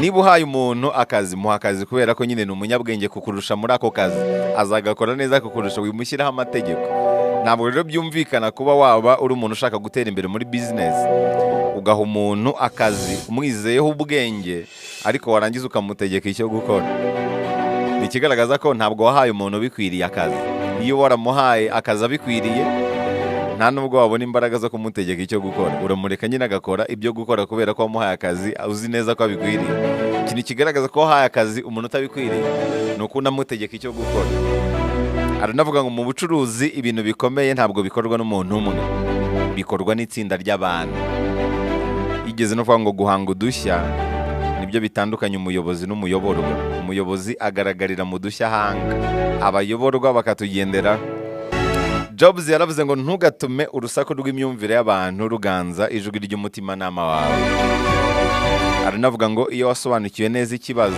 Niba uhaye umuntu akazi, muha akazi kubera ko nyine ni umunyabwenge kukurusha muri ako kazi, azagakora neza kukurusha. Wimushyiraho amategeko. Ntabwo rero byumvikana kuba waba uri umuntu ushaka gutera imbere muri bizinesi, ugaha umuntu akazi umwizeyeho ubwenge, ariko warangiza ukamutegeka icyo gukora. Ni ikigaragaza ko ntabwo wahaye umuntu ubikwiriye akazi. Iyo waramuhaye akazi abikwiriye, nta nubwo wabona imbaraga zo kumutegeka icyo gukora. Uramureka nyine agakora ibyo gukora kubera ko wamuhaye akazi uzi neza ko abikwiriye. Ikintu kigaragaza ko wahaye akazi umuntu utabikwiriye ni uko unamutegeka icyo gukora. Aranavuga ngo mu bucuruzi ibintu bikomeye ntabwo bikorwa n'umuntu umwe, bikorwa n'itsinda ry'abantu. Yigeze no kuvuga ngo guhanga udushya nibyo bitandukanya umuyobozi n'umuyoborwa. Umuyobozi agaragarira mu dushya ahanga, abayoborwa bakatugendera. Jobs yaravuze ngo ntugatume urusaku rw'imyumvire y'abantu ruganza ijwi ry'umutimanama wawe. Aranavuga ngo iyo wasobanukiwe neza ikibazo,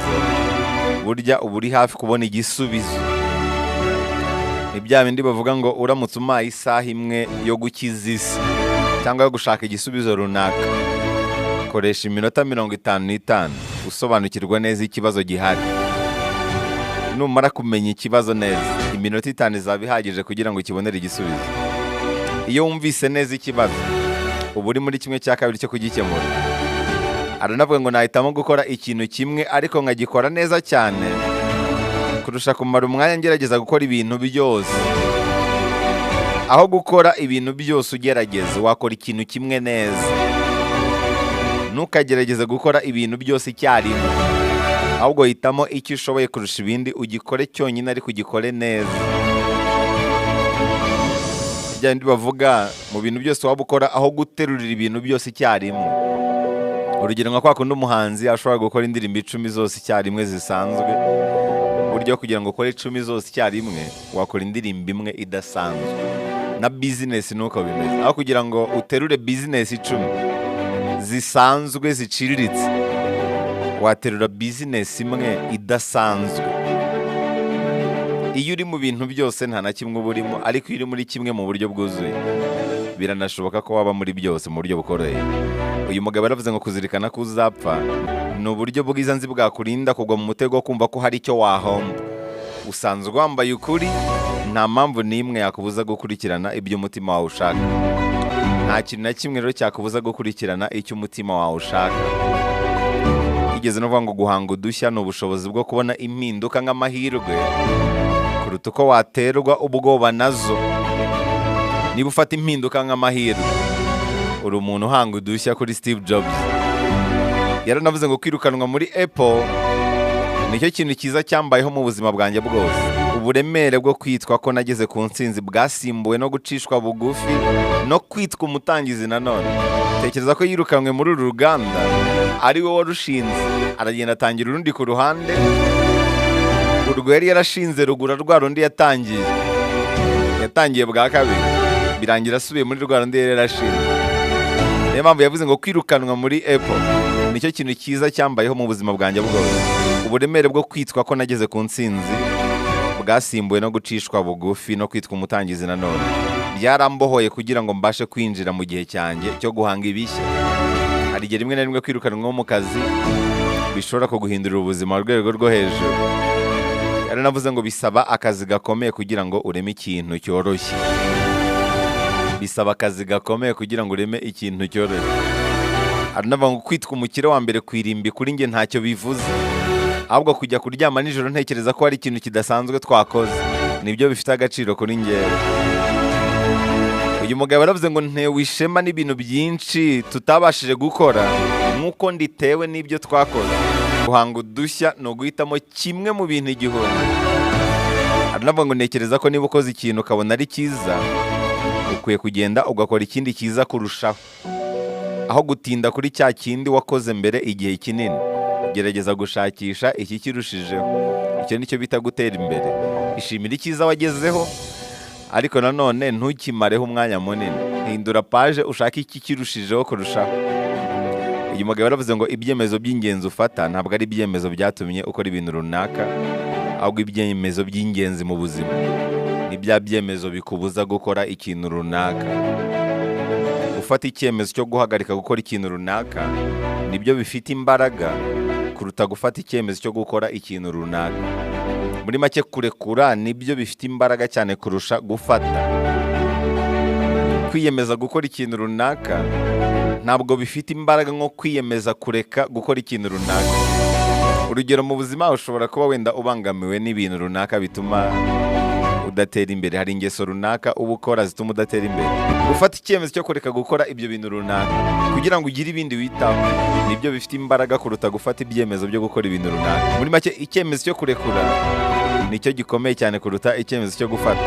burya uba uri hafi kubona igisubizo. Ni bya bindi bavuga ngo uramutse umaye isaha imwe yo gukiza isi cyangwa yo gushaka igisubizo runaka, koresha iminota 55 usobanukirwa neza ikibazo gihari. Numara kumenya ikibazo neza, iminota 5 izaba ihagije kugira ngo ukibonere igisubizo. Iyo wumvise neza ikibazo, uba uri muri 1/2 cyo kugikemura. Aranavuga ngo nahitamo gukora ikintu kimwe ariko nkagikora neza cyane kurusha kumara umwanya ngerageza gukora ibintu byose. Aho gukora ibintu byose ugerageza, wakora ikintu kimwe neza. Ntukagerageze gukora ibintu byose icyarimwe, ahubwo hitamo icyo ushoboye kurusha ibindi, ugikore cyonyine ariko ugikore neza. Bya bindi bavuga mu bintu byose waba ukora, aho guterurira ibintu byose icyarimwe. Urugero nka kwa kundi umuhanzi ashobora gukora indirimbo 10 zose icyarimwe zisanzwe. Buryo kugira ngo ukore 10 zose icyarimwe, wakora indirimbo imwe idasanzwe. Na bizinesi nuko bimeze. Aho kugira ngo uterure bizinesi 10 zisanzwe ziciriritse, waterura bizinesi imwe idasanzwe. Iyo uri mu bintu byose, nta na kimwe uba urimo, ariko iyo uri muri kimwe mu buryo bwuzuye, biranashoboka ko waba muri byose mu buryo bukoroheye. Uyu mugabo yaravuze ngo kuzirikana ko uzapfa ni uburyo bwiza nzi bwakurinda kugwa mu mutego wo kumva ko hari icyo wahomba. Usanzwe wambaye ukuri, nta mpamvu n'imwe yakubuza gukurikirana ibyo umutima wawe ushaka. Nta kintu na kimwe rero cyakubuza gukurikirana icyo umutima wawe ushaka. Yigeze no kuvuga ngo guhanga udushya ni ubushobozi bwo kubona impinduka nk'amahirwe kuruta uko waterwa ubwoba nazo. Niba ufata impinduka nk'amahirwe, uri umuntu uhanga udushya kuri Steve Jobs. Yaranavuze ngo kwirukanwa muri Apple nicyo kintu cyiza cyambayeho mu buzima bwanjye bwose. Uburemere bwo kwitwa ko nageze ku ntsinzi bwasimbuwe no gucishwa bugufi no kwitwa umutangizi nanone. Tekereza ko yirukanwe muri uru ruganda ari we warushinze, aragenda atangira urundi ku ruhande. Urwo yari yarashinze rugura rwa rundi yatangiye, yatangiye bwa kabiri, birangira asubiye muri rwa rundi yari yarashinze. Niyo mpamvu yavuze ngo kwirukanwa muri Apple nicyo kintu cyiza cyambayeho mu buzima bwanjye bwose. Uburemere bwo kwitwa ko nageze ku ntsinzi bwasimbuwe no gucishwa bugufi no kwitwa umutangizi nanone. Byarambohoye kugira ngo mbashe kwinjira mu gihe cyanjye cyo guhanga ibishya. Hari igihe rimwe na rimwe kwirukanwa mu kazi bishobora kuguhindurira ubuzima mu rwego rwo hejuru. Yaranavuze ngo bisaba akazi gakomeye kugira ngo ureme ikintu cyoroshye. Bisaba akazi gakomeye kugira ngo ureme ikintu cyoroshye. Aranavuga ngo kwitwa umukire wa mbere ku irimbi kuri njye ntacyo bivuze, ahubwo kujya kuryama nijoro ntekereza ko hari ikintu kidasanzwe twakoze nibyo bifite agaciro kuri njyewe. Uyu mugabo yaravuze ngo ntewe ishema n'ibintu byinshi tutabashije gukora nk'uko nditewe n'ibyo twakoze. Guhanga udushya ni uguhitamo kimwe mu bintu 1000. Aranavuga ngo ntekereza ko niba ukoze ikintu ukabona ari cyiza, ukwiye kugenda ugakora ikindi cyiza kurushaho, aho gutinda kuri cya kindi wakoze mbere igihe kinini. Gerageza gushakisha iki kirushijeho. Icyo nicyo bita gutera imbere. Ishimira icyiza wagezeho, ariko nanone ntukimareho umwanya munini. Hindura paje ushake iki kirushijeho kurushaho. Uyu mugabo yaravuze ngo ibyemezo by'ingenzi ufata ntabwo ari ibyemezo byatumye ukora ibintu runaka, ahubwo ibyemezo by'ingenzi mu buzima ni bya byemezo bikubuza gukora ikintu runaka. Gufata icyemezo cyo guhagarika gukora ikintu runaka nibyo bifite imbaraga kuruta gufata icyemezo cyo gukora ikintu runaka. Muri make, kurekura nibyo bifite imbaraga cyane kurusha gufata. Kwiyemeza gukora ikintu runaka ntabwo bifite imbaraga nko kwiyemeza kureka gukora ikintu runaka. Urugero, mu buzima ushobora kuba wenda ubangamiwe n'ibintu runaka bituma udatera imbere. Hari ingeso runaka uba ukora zituma udatera imbere. Gufata icyemezo cyo kureka gukora ibyo bintu runaka kugira ngo ugire ibindi witaho nibyo bifite imbaraga kuruta gufata ibyemezo byo gukora ibintu runaka. Muri make, icyemezo cyo kurekura nicyo gikomeye cyane kuruta icyemezo cyo gufata.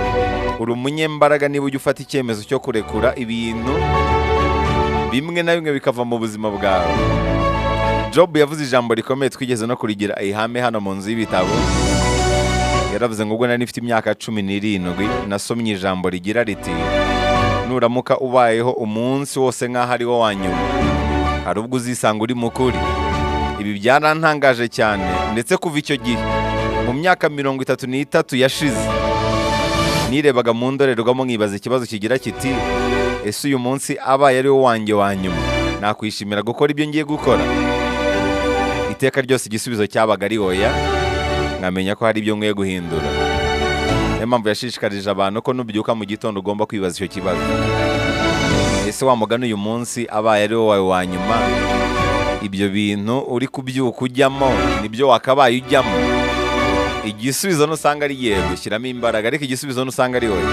Uri umunyembaraga niba ujya ufata icyemezo cyo kurekura ibintu bimwe na bimwe bikava mu buzima bwawe. Job yavuze ijambo rikomeye, twigeze no kurigira ihame hano mu nzu y'ibitabo. Yaravuze ngo: "Ubwo nari mfite imyaka 17, nasomye ijambo rigira riti: 'Nuramuka ubayeho umunsi wose nk'aho ari wo wa nyuma, hari ubwo uzisanga uri mukuri.' Ibi byarantangaje cyane, ndetse kuva icyo gihe, mu myaka 33 yashize, nirebaga mu ndorerwamo nkibaza ikibazo kigira kiti: 'Ese uyu munsi abaye ari wo wanjye wa nyuma, nakwishimira gukora ibyo ngiye gukora?' Iteka ryose igisubizo cyabaga ari oya, nkamenya ko hari ibyo nkwiye guhindura." Niyo mpamvu yashishikarije abantu ko nubyuka mu gitondo ugomba kwibaza icyo kibazo: ese wa mugani, uyu munsi abaye ari wo wawe wa nyuma, ibyo bintu uri kubyuka ujyamo nibyo wakabaye ujyamo? Igisubizo nusanga ari yego, shyiramo imbaraga, ariko igisubizo nusanga ari oya,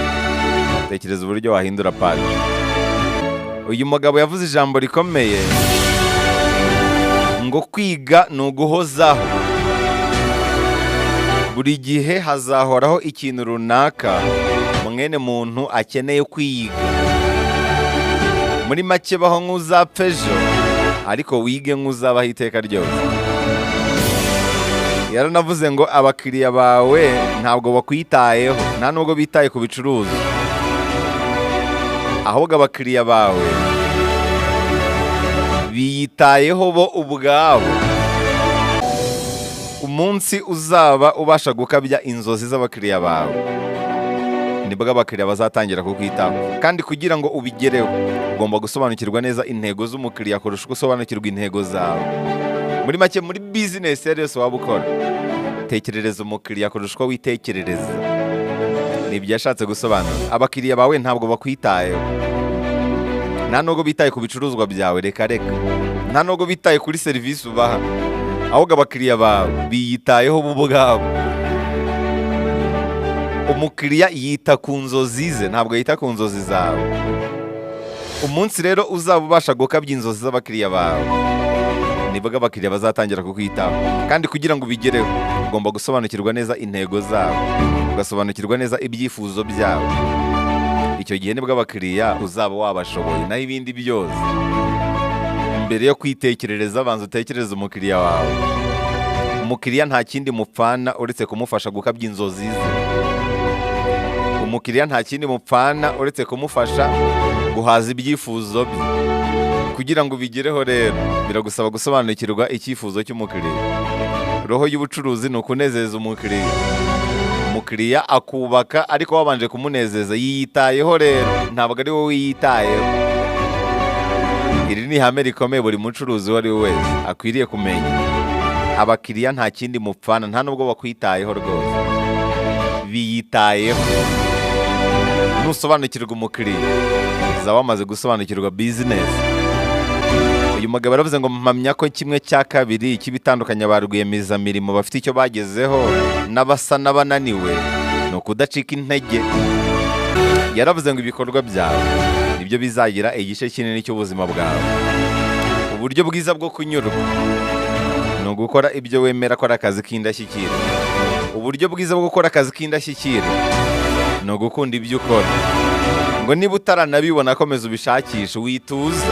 tekereza uburyo wahindura paji. Uyu mugabo yavuze ijambo rikomeye ngo: "Kwiga ni uguhozaho." Buri gihe hazahoraho ikintu runaka mwene muntu akeneye kwiga. Muri make, baho nk'uzapfa ejo, ariko wige nk'uzabaho iteka ryose. Yaranavuze ngo: "Abakiriya bawe ntabwo bakwitayeho, nta nubwo bitaye ku bicuruzwa, ahubwo abakiriya bawe biyitayeho bo ubwabo." Umunsi uzaba ubasha gukabya inzozi z'abakiriya bawe, nibwo abakiriya bazatangira kukwitaho. Kandi kugira ngo ubigereho, ugomba gusobanukirwa neza intego z'umukiriya kurusha uko usobanukirwa intego zawe. Muri make, muri bizinesi iyo ari yose waba ukora, tekerereza umukiriya kurusha uko witekerereza. Ni ibyo yashatse gusobanura. Abakiriya bawe ntabwo bakwitayeho, nta nubwo bitaye ku bicuruzwa byawe, reka reka, nta nubwo bitaye kuri serivisi ubaha, ahubwo abakiriya bawe biyitayeho bo ubwabo. Umukiriya yita ku nzozi ze, ntabwo yita ku nzozi zawe. Umunsi rero uzaba ubasha gukabya inzozi z'abakiriya bawe, nibwo abakiriya bazatangira kukwitaho. Kandi kugira ngo ubigereho, ugomba gusobanukirwa neza intego zabo, ugasobanukirwa neza ibyifuzo byabo. Icyo gihe nibwo abakiriya uzaba wabashoboye. Naho ibindi byose, mbere yo kwitekerereza, banza utekereze umukiriya wawe. Umukiriya nta kindi mupfana uretse kumufasha gukabya inzozi ze. Umukiriya nta kindi mupfana uretse kumufasha guhaza ibyifuzo bye. Kugira ngo ubigereho rero, biragusaba gusobanukirwa icyifuzo cy'umukiriya. Roho y'ubucuruzi ni ukunezeza umukiriya. Umukiriya akubaka ariko wabanje kumunezeza. Yiyitayeho rero, ntabwo ari wowe wiyitayeho. Iri ni ihame rikomeye buri mucuruzi uwo ari we wese akwiriye kumenya. Abakiriya nta kindi mupfana, nta nubwo bakwitayeho rwose, biyitayeho. Nusobanukirwa umukiriya, uzaba wamaze gusobanukirwa bizinesi. Uyu mugabo yaravuze ngo: "Mpamya ko 1/2 cy'ibitandukanya ba rwiyemezamirimo bafite icyo bagezeho n'abasa n'abananiwe ni ukudacika intege." Yaravuze ngo: "Ibikorwa byawe nibyo bizagira igice kinini cy'ubuzima bwawe." Uburyo bwiza bwo kunyurwa ni ugukora ibyo wemera ko ari akazi k'indashyikirwa. Uburyo bwiza bwo gukora akazi k'indashyikirwa ni ugukunda ibyo ukora. Ngo niba utaranabibona, komeza ubishakishe, wituza,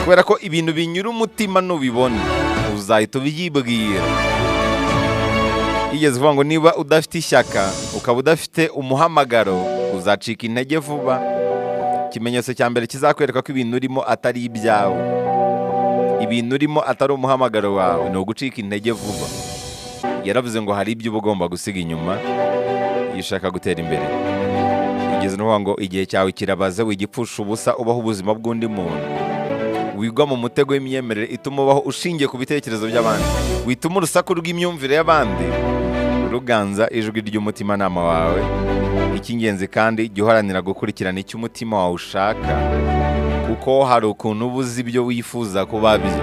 kubera ko ibintu binyura umutima nubibona uzahita ubyibwira. Yigeze uvuga ngo: "Niba udafite ishyaka, ukaba udafite umuhamagaro, uzacika intege vuba." Ikimenyetso cya mbere kizakwereka ko ibintu urimo atari ibyawe, ibintu urimo atari umuhamagaro wawe, ni ugucika intege vuba. Yaravuze ngo: "Hari ibyo uba ugomba gusiga inyuma iyo ushaka gutera imbere." Igeze no kuvuga ngo: "Igihe cyawe kirabaze, wigipfusha ubusa ubaho ubuzima bw'undi muntu." Wigwa mu mutego w'imyemerere ituma ubaho ushingiye ku bitekerezo by'abandi. Wituma urusaku rw'imyumvire y'abandi ruganza ijwi ry'umutimanama wawe. Icy'ingenzi kandi, jya uharanira gukurikirana icyo umutima wawe ushaka, kuko hari ukuntu uba uzi ibyo wifuza kuba byo.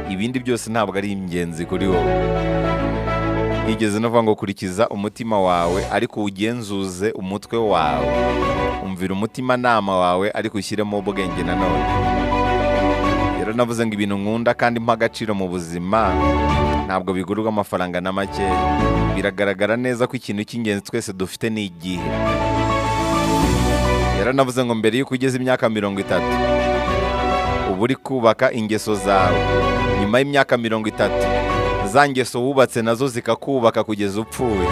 Ibindi byose ntabwo ari ingenzi kuri wowe. Yigeze no kuvuga ngo kurikiza umutima wawe, ariko uwugenzuze umutwe wawe. Umvira umutimanama wawe, ariko ushyiremo ubwenge nanone. Rero navuze ngo ibintu nkunda kandi mpa agaciro mu buzima ntabwo bigurwa amafaranga na make. Biragaragara neza ko ikintu cy'ingenzi twese dufite ni igihe. Yaranavuze ngo mbere y'uko ugeze imyaka 30, uba uri kubaka ingeso zawe. Nyuma y'imyaka 30, za ngeso wubatse nazo zikakubaka kugeza upfuye.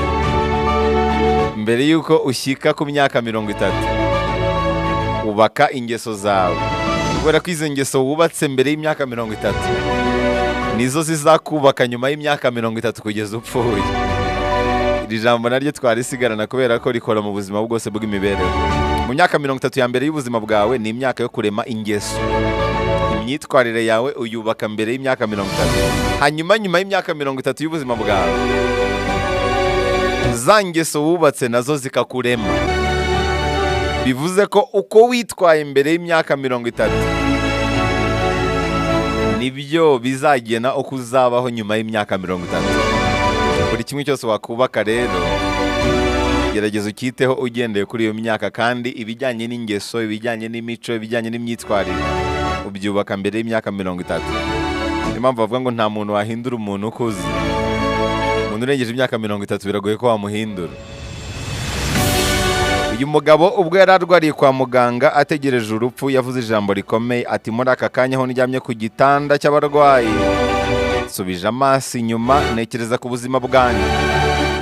Mbere y'uko ushyika ku myaka 30, ubaka ingeso zawe, kubera ko izo ngeso wubatse mbere y'imyaka 30 nizo zizakubaka nyuma y'imyaka 30 kugeza upfuye. Iri jambo naryo twarisigarana kubera ko rikora mu buzima bwose bw'imibereho. Mu myaka 30 ya mbere y'ubuzima bwawe ni imyaka yo kurema ingeso. Imyitwarire yawe uyubaka mbere y'imyaka 30. Hanyuma nyuma y'imyaka 30 y'ubuzima bwawe, za ngeso wubatse nazo zikakurema. Bivuze ko uko witwaye mbere y'imyaka 30 nibyo bizagena uko uzabaho nyuma y'imyaka 30. Buri kimwe cyose wakubaka rero, gerageza ucyiteho ugendeye kuri iyo myaka, kandi ibijyanye n'ingeso, ibijyanye n'imico, ibijyanye n'imyitwarire, ubyubaka mbere y'imyaka 30. Niyo mpamvu bavuga ngo nta muntu wahindura umuntu ukuze. Umuntu urengeje imyaka 30 biragoye ko wamuhindura. Uyu mugabo ubwo yari arwariye kwa muganga ategereje urupfu, yavuze ijambo rikomeye ati: "Muri aka kanya aho ndyamye ku gitanda cy'abarwayi, nsubije amaso inyuma ntekereza ku buzima bwanjye,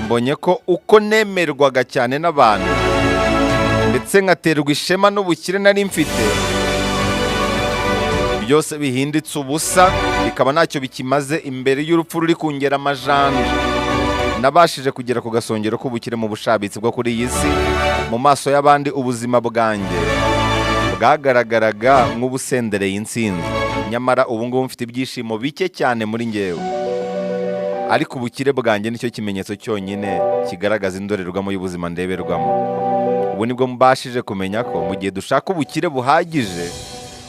mbonye ko uko nemerwaga cyane n'abantu ndetse nkaterwa ishema n'ubukire nari mfite, byose bihinditse ubusa, bikaba ntacyo bikimaze imbere y'urupfu ruri kungera amajanja. Nabashije kugera ku gasongero k'ubukire mu bushabitsi bwo kuri iyi si. Mu maso y'abandi ubuzima bwanjye bwagaragaraga nk'ubusendereye intsinzi. Nyamara ubu ngubu mfite ibyishimo bike cyane muri ngewe, ariko ubukire bwanjye nicyo kimenyetso cyonyine kigaragaza indorerwamo y'ubuzima ndeberwamo. Ubu nibwo mbashije kumenya ko mu gihe dushaka ubukire buhagije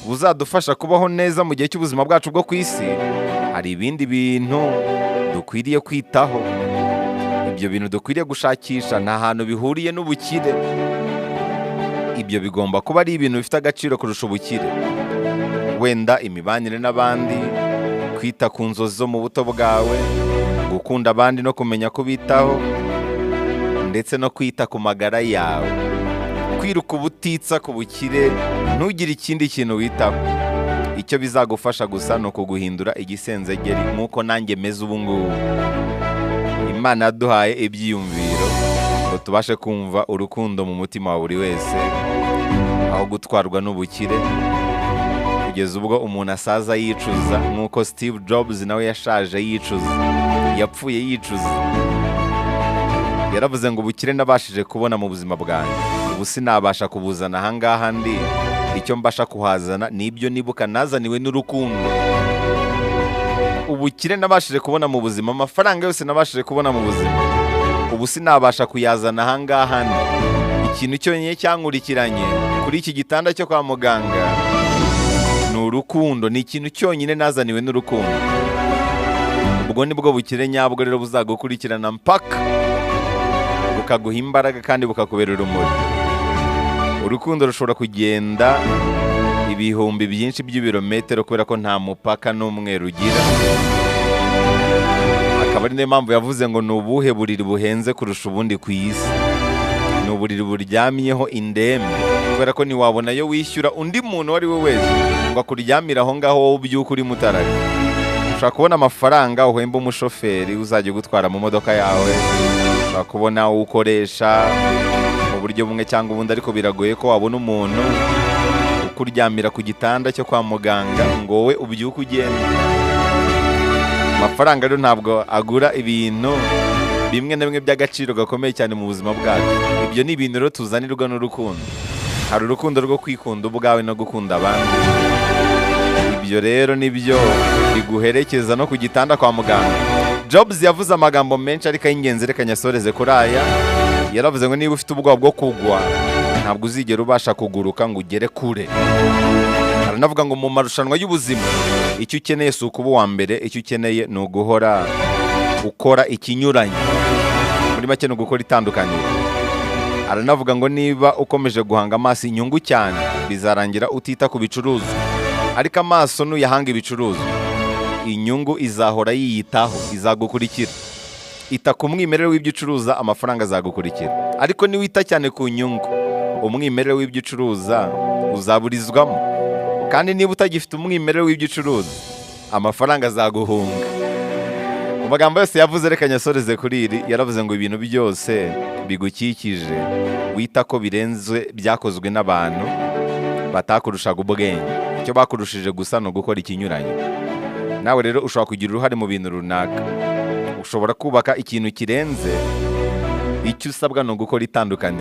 buzadufasha kubaho neza mu gihe cy'ubuzima bwacu bwo ku isi, hari ibindi bintu dukwiriye kwitaho. Ibyo bintu dukwiriye gushakisha nta hantu bihuriye n'ubukire. Ibyo bigomba kuba ari ibintu bifite agaciro kurusha ubukire: wenda imibanire n'abandi, kwita ku nzozi zo mu buto bwawe, gukunda abandi no kumenya kubitaho, ndetse no kwita ku magara yawe. Kwiruka ubutitsa ku bukire ntugire ikindi kintu witaho, icyo bizagufasha gusa ni ukuguhindura igisenzegeri nk'uko nanjye meze ubu ngubu. Imana yaduhaye ibyiyumviro ngo tubashe kumva urukundo mu mutima wa buri wese aho gutwarwa n'ubukire, kugeza ubwo umuntu asaza yicuza, nk'uko Steve Jobs nawe yashaje yicuza, yapfuye yicuza. Yaravuze ngo ubukire nabashije kubona mu buzima bwanjye, ubu sinabasha kubuzana ahangaha ndi. Icyo mbasha kuhazana ni ibyo nibuka nazaniwe n'urukundo. Ubukire nabashije kubona mu buzima, amafaranga yose nabashije kubona mu buzima, ubu sinabasha kuyazana ahangaha ndi. Ikintu cyonyine cyankurikiranye kuri iki gitanda cyo kwa muganga ni urukundo, ni ikintu cyonyine nazaniwe n'urukundo. Ubwo ni bwo bukire nyabwo rero buzagukurikirana mpaka bukaguha imbaraga kandi bukakubera urumuri. Urukundo rushobora kugenda ibihumbi byinshi by'ibirometero kubera ko nta mupaka n'umwe rugira. Akaba ari nayo mpamvu yavuze ngo ni ubuhe buriri buhenze kurusha ubundi ku isi? Ni uburiri buryamyeho indembe, kubera ko ntiwabona ayo wishyura undi muntu uwo ari we wese ngo akuryamire aho ngaho wowe ubyuka uri mutarari. Ushobora kubona amafaranga uhemba umushoferi uzajya ugutwara mu modoka yawe, ushobora kubona uwo ukoresha mu buryo bumwe cyangwa ubundi, ariko biragoye ko wabona umuntu ukuryamira ku gitanda cyo kwa muganga ngo wowe ubyuke ugende. Amafaranga rero ntabwo agura ibintu bimwe na bimwe by'agaciro gakomeye cyane mu buzima bwacu. Ibyo ni ibintu rero tuzanirwa n'urukundo. Hari urukundo rwo kwikunda ubwawe no gukunda abandi. Ibyo rero nibyo biguherekeza no ku gitanda kwa muganga. Jobs yavuze amagambo menshi, ariko ay'ingenzi reka nyasoreze kuri aya. Yaravuze ngo: "Niba ufite ubwoba bwo kugwa, ntabwo uzigera ubasha kuguruka ngo ugere kure." Aranavuga ngo: "Mu marushanwa y'ubuzima, icyo ukeneye si ukuba uwa mbere, icyo ukeneye ni uguhora ukora ikinyuranye." Muri make, ni ugukora itandukaniro. Aranavuga ngo: "Niba ukomeje guhanga amaso inyungu cyane, bizarangira utita ku bicuruzwa, ariko amaso nuyahanga ibicuruzwa, inyungu izahora yiyitaho, izagukurikira." Ita ku mwimerere w'ibyo ucuruza, amafaranga azagukurikira. Ariko niwita cyane ku nyungu, umwimerere w'ibyo ucuruza uzaburizwamo, kandi niba utagifite umwimerere w'ibyo ucuruza, amafaranga azaguhunga. Mu magambo yose yavuze, reka nyasoreze kuri iri. Yaravuze ngo: "Ibintu byose bigukikije wita ko birenze byakozwe n'abantu batakurushaga ubwenge. Icyo bakurushije gusa ni ugukora ikinyuranye." Nawe rero ushobora kugira uruhare mu bintu runaka, ushobora kubaka ikintu kirenze. Icyo usabwa ni ugukora itandukaniro.